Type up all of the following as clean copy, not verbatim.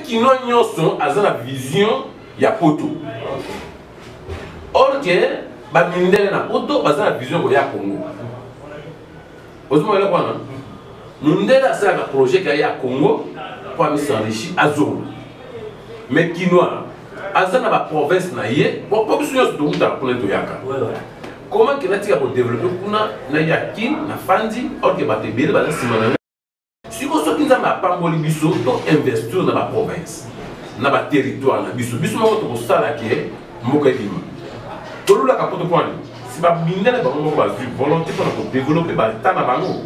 Kinois nyonso aza na vision ya poto. Or que ba mindele na poto baza na vision koya Congo. Ozomona eloko wana? Mundele asalaka projet ke aya Congo mpo amisenrichir azonga. Mais Kinois aza na ba province na ye, po biso nyonso towutaka kuna toyaka. Comment ke natika kodeveloppe kuna naya Kin na fandi or ke bato ebele baza nsima na ngai. Sikoyo soki Nzambe apamboli biso to investir na ba province na ba territoire na biso, biso moko tokosala ke mboka ebima. Tolulaka poto mpo nini? Si babindele bango moko bazwi volonté mpona kodeveloppe bata na bango.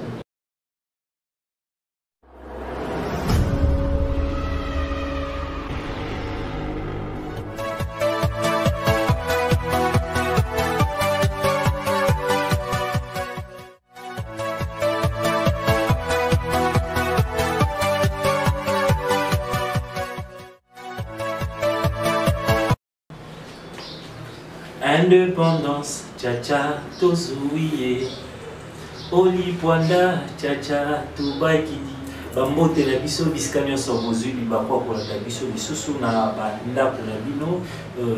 Independance chacha tozui ye olipwanda chacha tubakidi bambote na biso bisika nyonso bozwi libaku ya kolanda biso lisusu na bandako na bino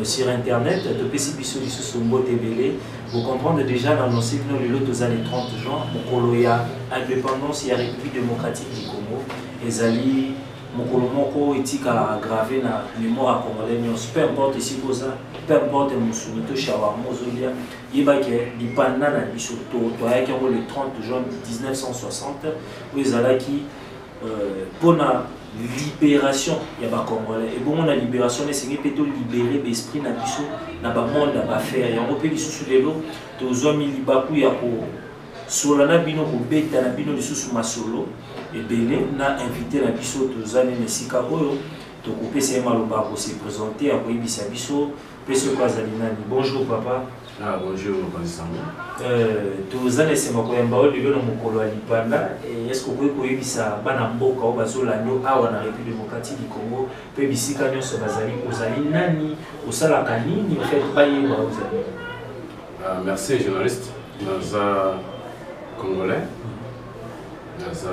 sur internet topesi biso lisusu mbote ebele. Vous comprendre déjà na annonce bino lelo toza le 30 juin, mokolo ya indépendance ya République démocratique du Congo. Ezali mokolo moko etikalaka grave na mémoire ya congolais nyonso, peu importe esika oza, peu importe mosuni to shawarma ozolia, yeba ke lipanda na biso toyaki yango le 30 juin 1960, oyo ezalaki mpona libération ya ba congolais. Ebongo na libération esengi mpe to libérer ba esprit na biso na ba monde ya ba affaire yango. Mpe lisusu lelo tozwami libaku ya kosola na bino, kobeta na bino lisusu masolo ebele na invité na biso. Toza nene esika oyo tokopesa ye maloba akose présenter, akoyebisa biso mpe soki azali nani. Bonjour papa. Ah, bonjour mokonzi sango. Toza na esengo koyamba oyo lelo na mokolo ya lipanda. Est-ce okoki koyebisa bana mboka oyo bazolanda awa na République démocratique du Congo mpe bisika nyonso bazali, ozali nani, osalaka nini, en fait bayeba ozali? Ah, merci journaliste. Naza congolais, naza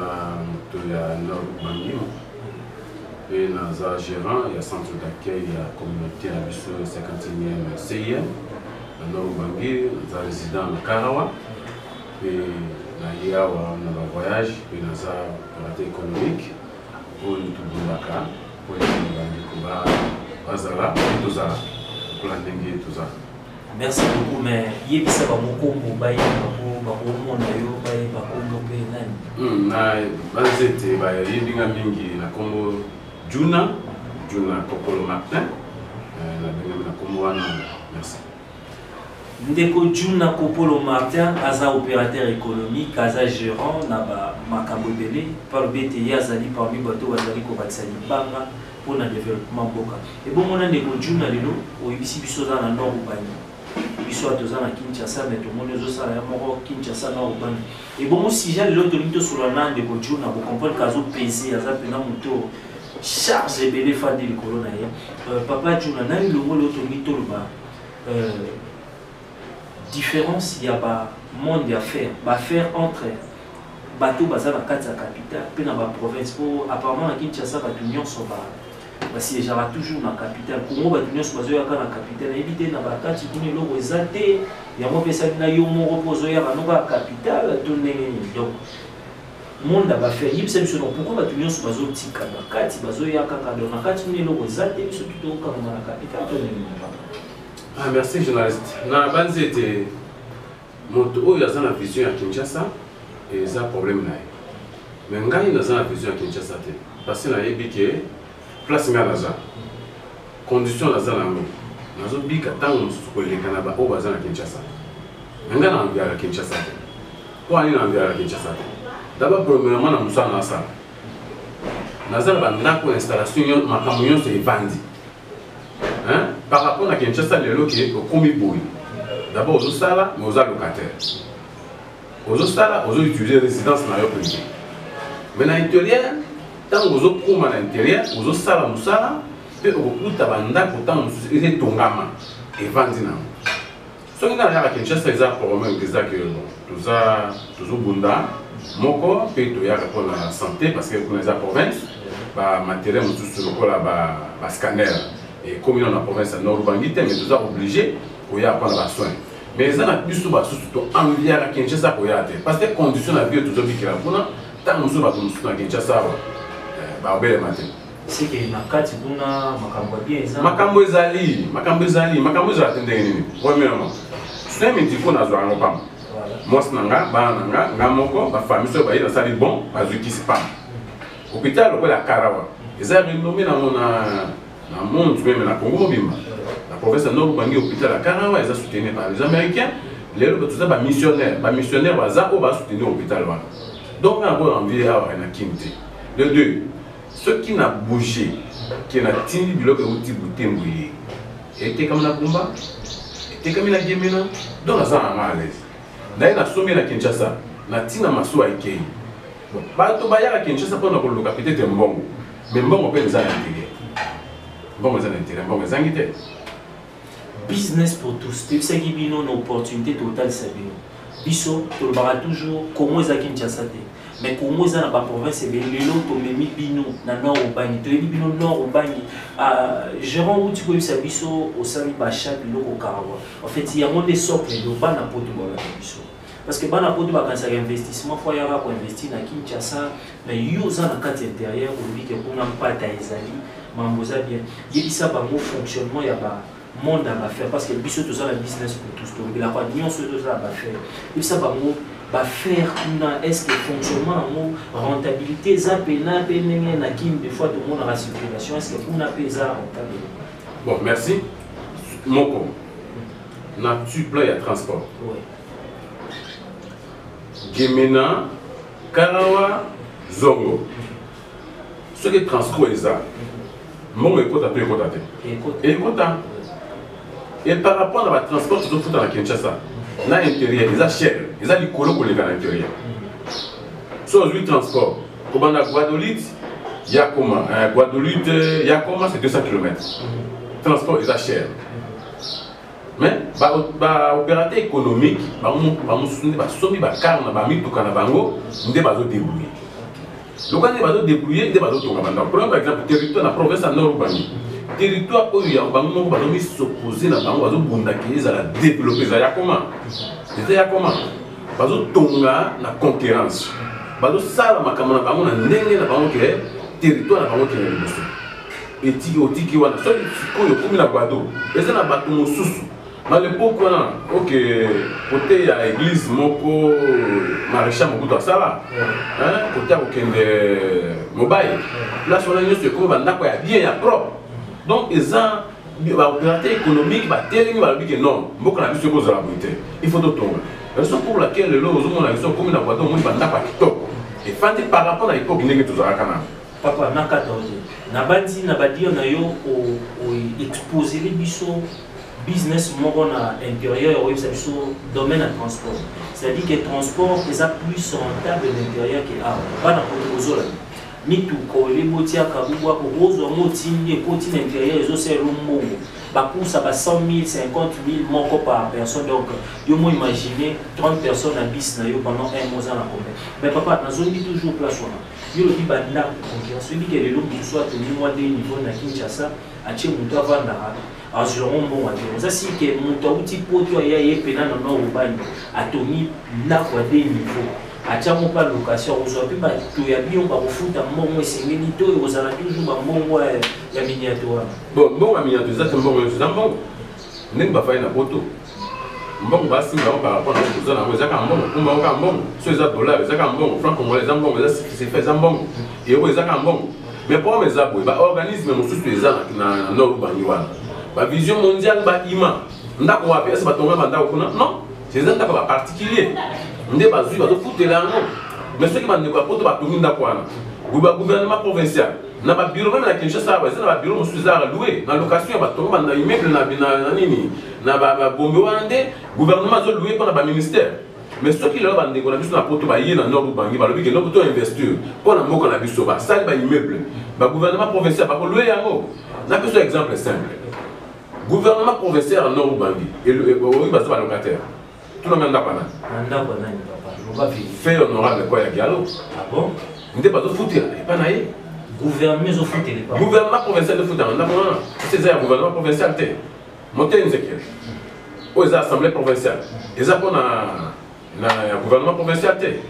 moto ya Nord Ubangi mpe naza gérant ya centre d'accueil ya communauté na biso 51e CIM na Nord Ubangi. Naza résident na Karawa mpe naye awa na bavoyage mpe naza opérateur économique oyo tobundaka po ete bandeko bazala mpe tozala lokola ndenge toza. Merci beaucoup, mais yebisa bango kombo, bayeba po bakomona yo, bayeba kombo mpe nani. Na banzete bayebi nga mingi na kombo Juna, Juna Kokolo Martin, nabengami na kombo wana. Merci. Ndeko Juna Kopolo Martin aza opérateur économique, aza gérant na ba makambo ebele. Palobi ete ye azali parmi bato bazali kobakisa libanga mpona développement mboka. Ebongo na ndeko Juna, lelo oyebisi biso oza na Nord Ubangi, biso awa toza na Kinshasa, mais tomoni ozosala ya moko Kinshasa Nord Ubangi. Ebongo sujet lelo tolingi tosolola na ndeko Juna, bocomprendre ke azopese, aza mpena moto charge ebele efandi likolo na ye. Papa Juna, nani longo lelo tolingi toloba différence ya ba monde ya affaire, ba affaire entre bato baza na kati ya capitale mpe na baprovince, po apparemment na Kinshasa bato nyonso basiégeaka toujours na capitale Congo, bato nyonso bazoyaka na capitale. Nayebi te na bakati kuna eloko eza te, yango opesaki na yo moko mpo ozoyaka noka capitale to ndenge nini? Donc monde ya baaffaire, yebisa biso donc pourquoi bato nyonso bazotika bakati bazoya kaka donc na kati kuna eloko eza te, biso tokokangama na capitale to ndenge nini? Ah, merci journaliste. Na banzete moto oyo aza na vision ya Kinshasa eza problème na ye, mais ngai naza na vision ya Kinshasa te, parce que nayebi ke place ngai naza, condition naza nango, nazobika ntango mosusu koleka na baoyo baza na Kinshasa. Mais ngai na enviaka Kinshasa te. Mpo ani na enviaka Kinshasa te? D'abord, premièrement, na mosala nasala, naza na bandako, installation, makambo nyonso evandi. Hein? Par rapport na Kinshasa lelo ke okomi boye, d'abord ozosala mais oza locataire, ozosala ozoutiliser résidence na yo privé, mais na intérieur ntango ozokóma na intérieur ozosala mosala mpe okokuta bandako ntango mosusu eza etongama evandi nango. Soki nga nayaka Kinshasa eza problème eza ke bon, toza tozobunda moko mpe toyaka mpona santé parce que kuna eza province. Bamatériel mosusu lokola bascanner ekomi nano na province ya Nord Ubangi te, mais toza obligé koya mpona basoin. Mais eza na biso basusu toenviaka Kinshasa koya te, parce que condition na vie tozobikela kuna, ntango mosusu bato mosusu na Kinshasa awa babelema te. Seke na kati kuna makambo ya bien eza? Makambo ezali, makambo ezali, makambo ezala te. Ndenge nini? Premièrement, soin médicaux nazwa yango pamba. Mwasi na nga, bana na nga, nga moko, bafamille, soki baye nasali bon, bazwi kisi pamba. Hôpital lokola Karawa eza renommé nango na monde, même na Congo mobimba, na province ya Nord Ubangi. Hôpital ya Karawa eza soutenu par les Américains. Lelo toza bamissionnaire, bamissionnaire baza oyo basoutenir hôpital wana. Donc nga nakoyo envie awa na Kini te. De deux, soki na bouge ke natindi biloko euti Butembo, ye etekami na Bumba, etekami na Gemena, donc naza na nga à l'aise. Naye nasombi na Kinshasa, natina masuwa, ekei. Bon, bato bayaka Kinshasa mpona koluka peut-être mbongo, mais mbongo mpe eza na intérieur, mbongo eza na intérieur, mbongo ezangi te. Business pour tous, toyebisaki bino na opportunité totalisa bino. Biso tolobaka toujours, Congo eza Kinshasa te, mais Congo eza na baprovince ebele. Lelo tomemi bino na Nord Ubangi, toyebi bino Nord Ubangi. Gérant uti koyebisa biso osali bacha biloko Karawa. En fait, yango nde socle lelo bana Poto balaka biso, parce que bana Poto bakanisaka investissement faut ayaka koinvestir na Kinshasa. Mais yo oza na kati intérieur, olobi ke kuna mpata ezali, mambo eza bien. Yebisa bango fonctionnement ya ba monde ya baaffaire, parce que biso toza na Business pour tous, tolobelaka nyonso oyo toza na baaffaire. Yebisa bango baaffaire kuna, est ce que fonctionnement yango, rentabilité eza pena mpe ndenge na Kini des fois tomonaka circulation, est ce que kuna mpe eza rentable? Bon, merci. Moko na tu plan ya transport, Gemena, Karawa, Zongo, soki transport eza, mbongo ekota to ekota te? Ekota. Et par rapport na batransport tozofuta na Kinshasa, na intérieur eza cher, eza likolo koleka na intérieur. So ozwi transport kobanda Gbadolite Yakoma, Gbadolite Yakoma, c'est 200 km, transport eza cher. Mais baopérateur économique bamosusu nde basombi bacar na bamituka na bango, nde bazodébrouille. Lokola nde bazodébrouille, nde bazotonga bandako. Premier, par exemple, territoire na province ya Nord Ubangi, territoire oyo ya bango moko bazomisopose na bango, bazobundaki ezala développé, eza Yakoma, eza Yakoma. Bazotonga na concurrence, bazosala makambo na bango na ndenge na bango ke territoire na bango kende liboso. Etiki otiki wana, soki sikoyo okomi na Gbado, eza na bato mosusu na lepoke wana oke kote ya église moko Maréchal Mobutu asala, kote ya kokende Mobai, place wana nyonso ekomi bandako ya bien, ya propre. Donc eza baopérateur économique batelemi, balobi ke non, mboka na biso ekozala boye te, il faut totonga. Raison pour laquelle lelo ozomona biso okomi na Gbado, omoni bandako ya kitoko efandi par rapport na époque ndenge tozalaka na Papa, na 14 nabandi na badire na yo, oexposeli biso business moko na intérieur, oyebisa biso domaine ya transport, c'est-à-dire que transport eza plus rentable na intérieur ke awa. Bana Poto kozolanda mituka olembi, otiaka bubwako, kozwa ngo, otindi, ekoti na intérieur, ezosalela mbongo. Bakusa ba 100 000, 50 000 moko par personne. Donc yo mo imagine 30 personnes na bus na yo pendant un mois, oza na combien? Mais papa, nazongi toujours place wana. Yo lobi bandako concurrence, oyebi ke lelo mosusu atongi mwa de niveau na Kinshasa, atie moto avandaka, azwelango mbongo te. Oza si ke moto awuti Poto, aya ye pena na Nord Ubangi, atongi ndako ya de niveau, atiango mpe location, akozwa mpe bato ya bion bakofuta mbongo esengeli to ekozala toujours bambongo ya miniato wana? Bon, mbongo ya miniato eza te. Mbongo nyonso eza mbongo. Ndenge bafai na Poto, mbongo basimba yango par rapport na oza nango, eza kaka mbongo. Kumba yango kaka mbongo. So eza dollar, eza kaka mbongo. Franc congolais eza mbongo, eza CFA eza mbongo, euro eza kaka mbongo. Mais problème eza boye, baorganisme mosusu eza na Nord Ubangi wana, bavision mondiale, baima ndako wapi ese batonga bandako kuna? Non, eza ndako ya baparticulier nde bazwi, bazofutela yango. Mais soki bandeko ya Poto batongi ndako wana, bagouvernement provincial na babureau, même na Kinshasa awa eza na babureau mosusu eza loué na location ya batonga banda immeuble na nini na babombe wana, nde gouvernement azolouer mpona baministère. Mais soki lelo bandeko na biso na Poto baye na Nord Ubangi, balobi ke noko to investir mpo na mboka na biso, basali baimmeuble, bagouvernement provincial bakolouer yango. Napesa exemple simple: gouvernement provincial ya Nord Ubangi oyo baza balocataire, tunanga ndako ya nani? Na ndako ya nani, papa? Loba vérité. Fait honorable kwa ya Dialo. Ah bon? Nde bazofutela epa na ye. Gouvernement ezofutela epa gouvernement provincial efutaka ndako wana, kasi eza ya gouvernement provincial te. Mote nzekele oyo eza assemblée provinciale, eza mpona na ya gouvernement provincial te.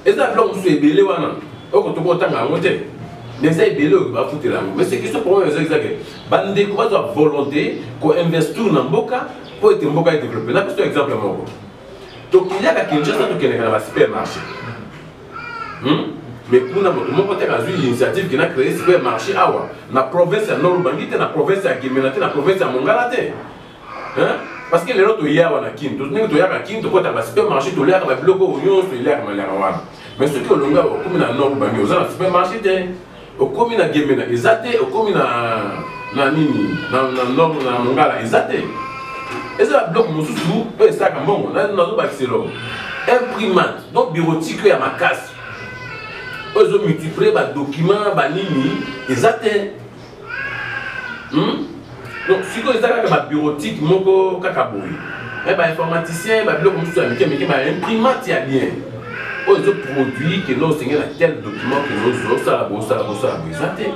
Eza biloko mosusu ebele wana oyo tokoki kotanga yango te, mais eza ebele oyo bafutela yango. Mais c'est question, problème eza ezake bandeko bazwa volonté koinvestir na mboka mpo ete mboka edéveloppe. Na biso exemple moko, tokiliaka Kinshasa, tokendeka na basupermarché, Mais kuna moto moko te azwi initiative ke na créer supermarché awa na province ya Nord Ubangi te, na province ya Gemena te, na province ya Mongala te. Parce que lelo toya awa na Kini, ndenge toyaka Kini, tokɔtaka basupermarché, toliaka babiloko oyo nyonso eliaka maliaka wana. Mais soki olongi awa, okomi na Nord Ubangi, oza na supermarché te. Okomi na Gemena, eza te. Okomi na nini, na nord, na Mongala, eza te. Eza babiloko mosusu oyo esalaka mbongo. Nazobakisa eloko, imprimante, donc bureautique oyo ya makasi oyo ezomultiplie badocument banini, eza te. Donc sikoyo eza kaka babureautique moko kaka boye, bainformaticien, babiloko mosusu ya mike mike, baimprimante ya bien oyo ezoproduit ke no osenge na tel document ke ozosala boye, osala boye, osala boye, eza te.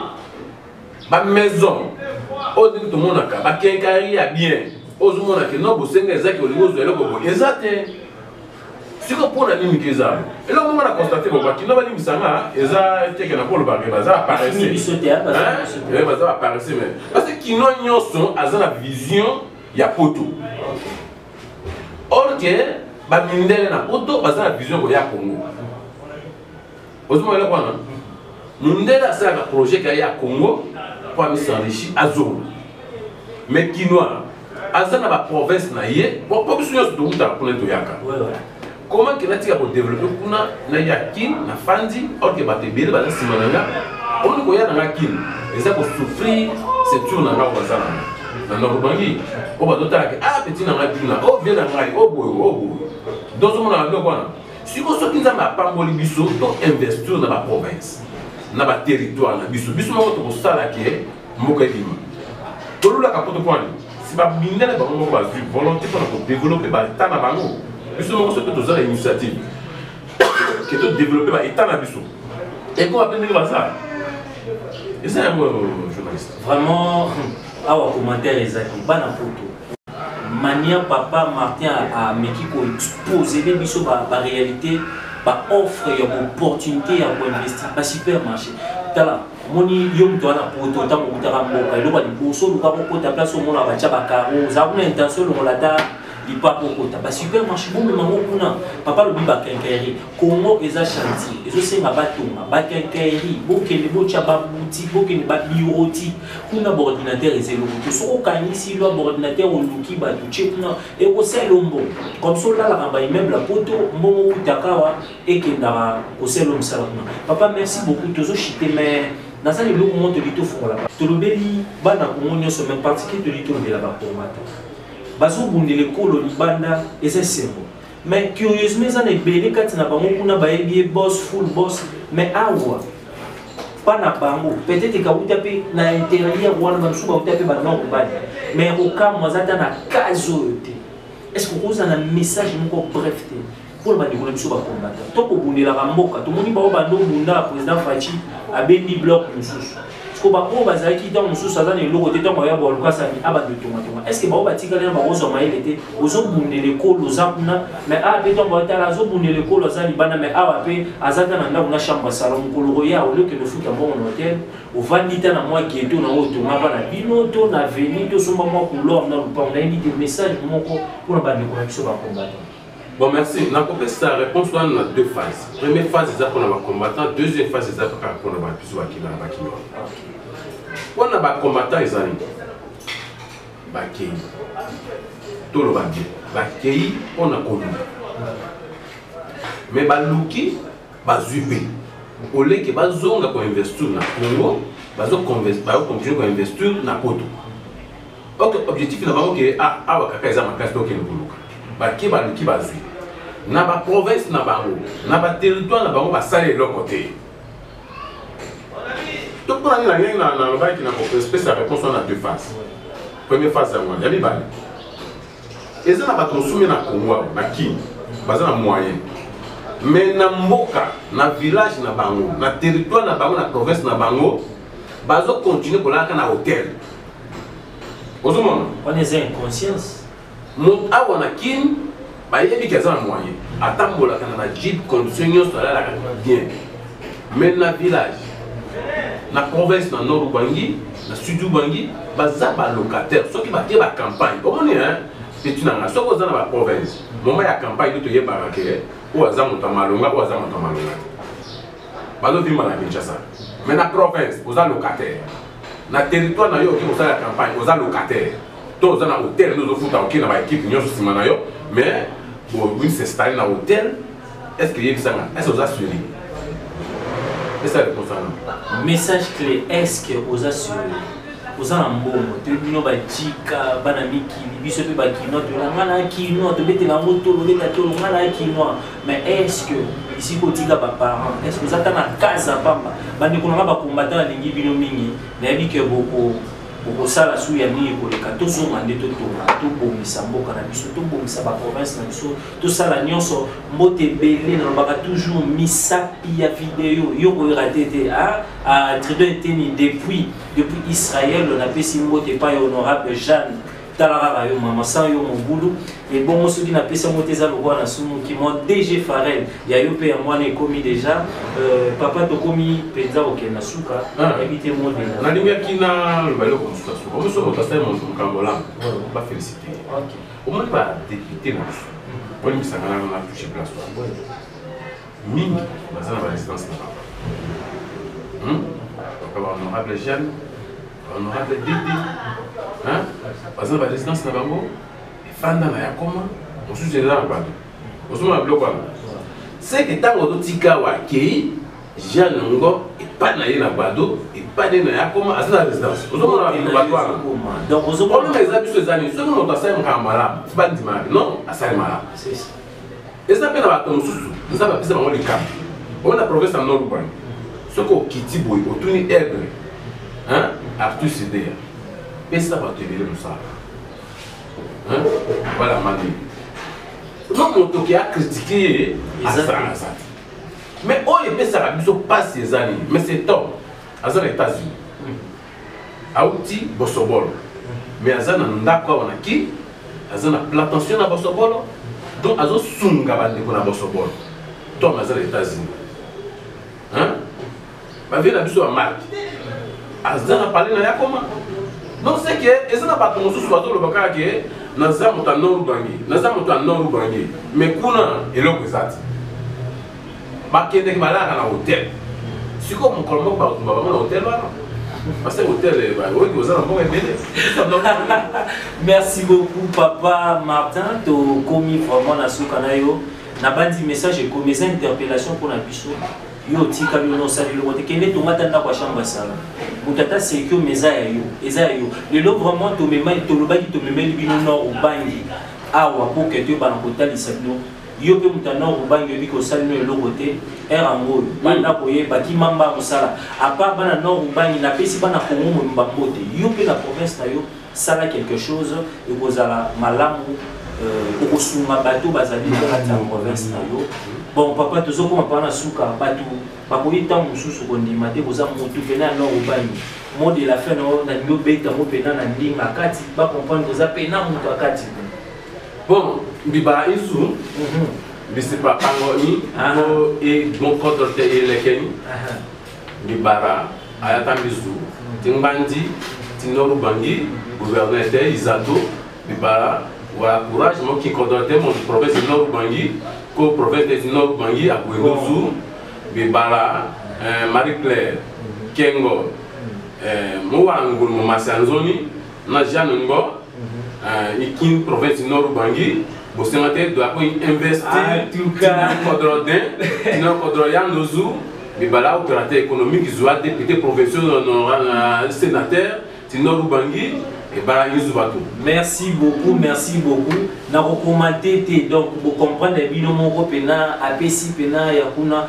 Bamaison oyo ndenge tomonaka, baquincaillerie ya bien oyo ozomona ke no bosenga ezaki, olingi ozwa eloko boye, eza te. Sikoyo mpo na nini ke eza eloko moko na constate bo bakino balimbisanga, eza teke na kolobaka baza baparesse, baza baparesse, mais parce que kino nyonso aza na vision ya poto, or ke bamindele na poto baza na vision koya Congo. Ozomona eloko wana, mundele asalaka projet ka ya Congo mpo amisenrichi, azonga. Mais kinois aza na baprovince na ye, po biso nyonso tokutaka kuna, toyaka. Comment ke natika kodéveloppe kuna, naya Kin na fandi, or ke bato ebele baza nsima na nga? Omoni, koya na nga Kin eza kosouffrir ceinture na nga oyo baza na nga na Nord Ubangi, oyo bazotalaka: ah, petit na ngai kuna, o vie na ngai, o boye, o boye. Donc ozomona biloko wana. Sikoyo soki Nzambe apamboli biso, to investir na baprovince, na baterritoire na biso, biso moko tokosala ke mboka ebima. Tolulaka poto mpona si bamindele bango moko bazwi volonté mpona kodéveloppe baétat na bango. Biso moko soki toza na initiative ke todéveloppe baétat na biso, ekoma mpe ndenge baza. Eza yango, journaliste. Vraiment, awa commentaire ezali bana poto manière papa Martin ameki koexpose biso baréalité, baoffre ya baopportunité ya koinvestir, basupermarché. Tala, omoni yo moto wana poto, ntango okutaka mboka, eloko ya liboso oluka kokota place omona batya bacarreaux, ozala kuna intention olongola ata lipapa, okota basupermarché, bomema ngo kuna. Papa alobi baquincaillerie, Congo eza chantier, ezosenga batonga baquincaillerie, bokende botya baboutique, bokende babureautique kuna. Baordinateur eza eloko te. Soki okangisi lwa baordinateur, oluki bato tie kuna, ekosala mbongo. Comme so olalaka baimmeuble ya poto, mbongo outaka awa ekendaka kosala mosala kuna. Papa, merci beaucoup. Tozochite, mais naza leloko moko toli tofongola. Tolobeli bana Kongo nyonso, mais particulier toli tolobela baformateur bazobundela ekolo libanda. Eza esengo, mais curieusement eza na ebele kati na bango kuna bayebi ye boss, full boss, mais awa mpa na bango peut-être ekawuta mpe na intérieur wana, bamisusu bawuta mpe banord bani, mais kokamwa aza ata na case oyo te. Est ce que okozala na message moko bref te mpona bandeko na biso bacombattant to kobundelaka mboka? Tomoni bao bando obunda, président Fatshi abendi bloc mosusu. Siko baoyo bazalaki ntango mosusu aza na eloko te, ntango aya balukasami abanda otongatonga, est ce que bao batikali na bakozwa mayele te? Ozobundela ekolo, oza kuna, mais awa mpe ntango atala azobundela ekolo, aza libanda, mais awa mpe aza ta na ndako na chambre ya salon. Mokolo koya olokende ofuta mbongo na hotel, ovandi ta na mwa ghetto na oyo otongaka na bino to na avenue, tosomba mwa couloir na lupango. Nayebi te, message moko mpona bandeko na biso bacombattant. Bon, merci. Nakopesa réponse wana na deux phases. Première phase eza mpona bacombattant, deuxième phase eza kaka mpona babiso bakima na bakima. Mpona bacombattant eza nini? Bakei, toloba bien, bakei mpona koluka, mais baluki, bazwi mpe oleke bazonga koinvestir na Congo, bazocontinue koinvestir na poto. Ok, objectif na bango ke ah, awa kaka eza makasi, tokende koluka. Bake, baluki, bazwi na baprovince na bango, na baterritoire na bango, basali eloko te. To mpona nini? Na ndenge nalobaki, na kopesa réponse wana na deux phases. Première phase yango wana. Ya mibale, eza na bato mosusu na Congo awa, na Kini, baza na moyen. Mais na mboka, na village na bango, na territoire na bango, na province na bango, bazocontinue kolalaka na hotel. Ozomona wana eza inconscience. Moto awa na Kin, bayebi ke aza na moyen, atambolaka na bajeep, condition nyonso, alalaka bien. Mais na village, na province, na Nord Ubangi, na Sud Ubangi, baza balocataire. Soki batie bacampagne, omoni, hein, petit na nga, soki oza na baprovince, moment ya campagne nde toyebaka ke oyo aza moto ya malonga, oyo aza moto ya malonga te. Bazovimba na Kinshasa, mais na province oza locataire. Na territoire na yo, okoki kosala campagne, oza locataire to oza na hotel nde ozofuta, oke na baéquipe nyonso nsima na yo, mais boyi s'installe na hotel. Est ce que yebisanga, est ce oza suivi? Esa réponse wana. Message clé: est ce que oza sur, oza na mbongo? Toyebi bino bajika bana mikili, biso mpe bakinois, toyela nga na kinois, tobetela yango, tolobeta tolo nga na kinois. Mais est ce que esika otika baparent, est ce que oza ta na kaza pamba? Bandeko na nga bakombata, nalingi bino mingi, nayebi ke boko bokosala su ya mingi koleka. Tozonga nde totonga, tobongisa mboka na biso, tobongisa baprovince na biso, tosala nyonso. Mbote ebele, nalobaka toujours misapi ya video yo koyera te te. Tridon Eteni depuis Israël, napesi mbote epai ya honorable Jeanne. Tala kaka yo mama, sans yo mobulu ebongo. Soki napesi yango te, eza lokola na sumuki. Mon DG Farel, ya yo mpe yango wana ekomi déjà. Papa, tokomi mpenza kokende na suka. Nayebi te modela. Nalingaki naloba eloko mosusu ya suka. Omoso moto asali moto makambo olamu, bafélicité. Omoni badéputé na biso, olimbisanga nanga na touche place wana, mingi baza na barésidence na bango. Papa, bahonorable Jeanne, honorable Didi, baza na barésidence na bango efanda na Yakoma, mosusu eza na bato. Ozomona biloko wana, seke ntango ozotika awa, akei Jeanne ngo epai na ye na Gbado, epai na ye na Yakoma, aza na résidence. Ozomona bato wana. Donc ozomona. Problème eza biso eza nini? Soki moto asali makambo malamu, bandimaka non, asali malamu. C'est ça. Eza mpe na bato mosusu, Nzambe apesa bango likambo oyo na province ya Nord Ubangi. Soki okiti boye, otuni aigle Arthur Sideya, pesa bato ebele mosala. Voilà, mani no moto ke acritique ye. Eza te. Aza te. Mais oyo epesaka biso mpasi eza nini? Mais c'est Tom, aza na États-Unis, auti Bosobolo, mais aza na ndako awa na ki, aza na plantation na Bosobolo, donc azosunga bandeko na Bosobolo. Tom aza na États-Unis. Hein? Bavie na biso ya Mark aza na pale na Yakoma. Donc c'est que eza na bato mosusu bazoloba kaka ke naza moto ya Nord Ubangi, naza moto ya Nord Ubangi, mais kuna eloko eza te. Bakendeki balalaka na hotel. Sikoyo mokolo moko bakotumba bango na hotel wana, parce que hotel oyoki oza na mbongo ebele. Merci beaucoup, papa Martin. Tokomi vraiment na suka na yo. Nabandi message ekomi, eza interpellation mpona biso. Yo otikali, yo nosali eloko te. Kende tonga ata ndako ya chambre ya salon, moto ata seki yo, mais eza ya yo, eza ya yo. Lelo vraiment tomemaki, tolobaki, tomemeli bino Nord Ubangi awa po ke toyebana kotalisa bino. Yo mpe moto ya Nord Ubangi, oyebi kosali no eloko te. Ere yango oyo banda koyeba kimamba mosala apart bana Nord Ubangi. Napesi bana Kongo mobimba mbote. Yo mpe na province na yo, sala quelque chose, ekozala malamu, okosunga bato bazali na kati ya province na yo. Bon papa, tozokoma mpa na suka. Bato bakoki ntango mosusu kondima te koza motu pena ya Nord Ubangi. Mot de la fin na nalingi obeta ngo pena na ndinga kati, bacomprendre koza pena moto akati. Bon, mbiba isu bisipa pango ni ko e bon kodro te e lekeni mbibara ayata mbizu ti Ngbandi ti Nord Ubangi, gouverneur te Izato bibara wala courage mo ki kodro te mon province Nord Ubangi ko province te Nord Ubangi abuendozu bibara Marie Claire Kengo mo wala ngulu mo masianzoni na Jeanne ngo ikin province Nord Ubangi bosenga te doit ko investir kodro den tina kodro yandozu bibala opérateur économique zwa député provincial, sénateur ti Nord Ubangi ebala nyonso bato. Merci beaucoup, merci beaucoup. Nakokomante te, donc bocomprendre bino moko mpena apesi mpena ya kuna.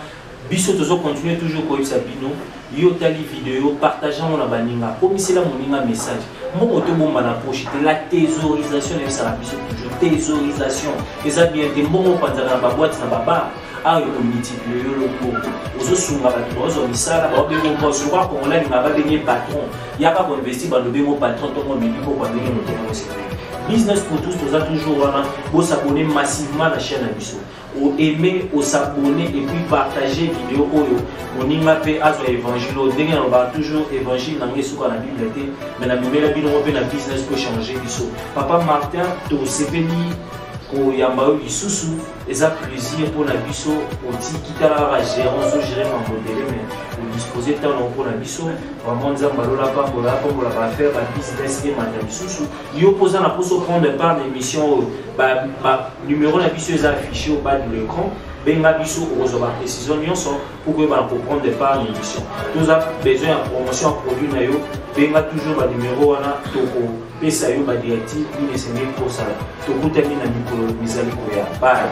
Biso tozocontinue toujours koyebisa bino: yo otali video, partage yango na baninga, komisela moninga message. Mbongo tobomba na poche te. La thésaurisation, nayebisaka biso toujours, thésaurisation eza bien te. Mbongo opanzaka na baboîte, na babar. Awa ekomultiplie yo lombongo, ozosunga bato bazwa misala, baobengo boss. Lokola congolais alingaka babenge patron, yaka koinvestir, bando bengo patron ntongo midi pokwa ndenge motema osepeli. Business pour tous, toza toujours wana. Bosabonner massivement na chaîne na biso, oaime, osabonner et puis partager vidéo oyo, moninga mpe azwa évangile oyo. Ndenge nalobaka toujours, évangile na ngai esuka na Bible te, mais namemela bino ngo mpe na business po échanger biso. Papa Martin, tosepeli koyamba yo lisusu, eza plaisir mpona biso. Otiki, tala kaka gérant, ozogérer mambo ebele, mais odispose ntango nango mpona biso. Vraiment, Nzambe alola pambola, apambola baaffaire, babusiness emata lisusu. Yo mpo oza na mposa prendre part na émission oyo, numéro na biso eza affiché au bas de l'écran. Benga biso, okozwa baprécision nyonso pour koyeba na koprendre part na émission. Toza besoin ya promotion ya produit na yo, benga toujours banuméro wana, tokopesa yo badirective nini esengeli kosala. Tokutani na mikolo mizali koya. Bye.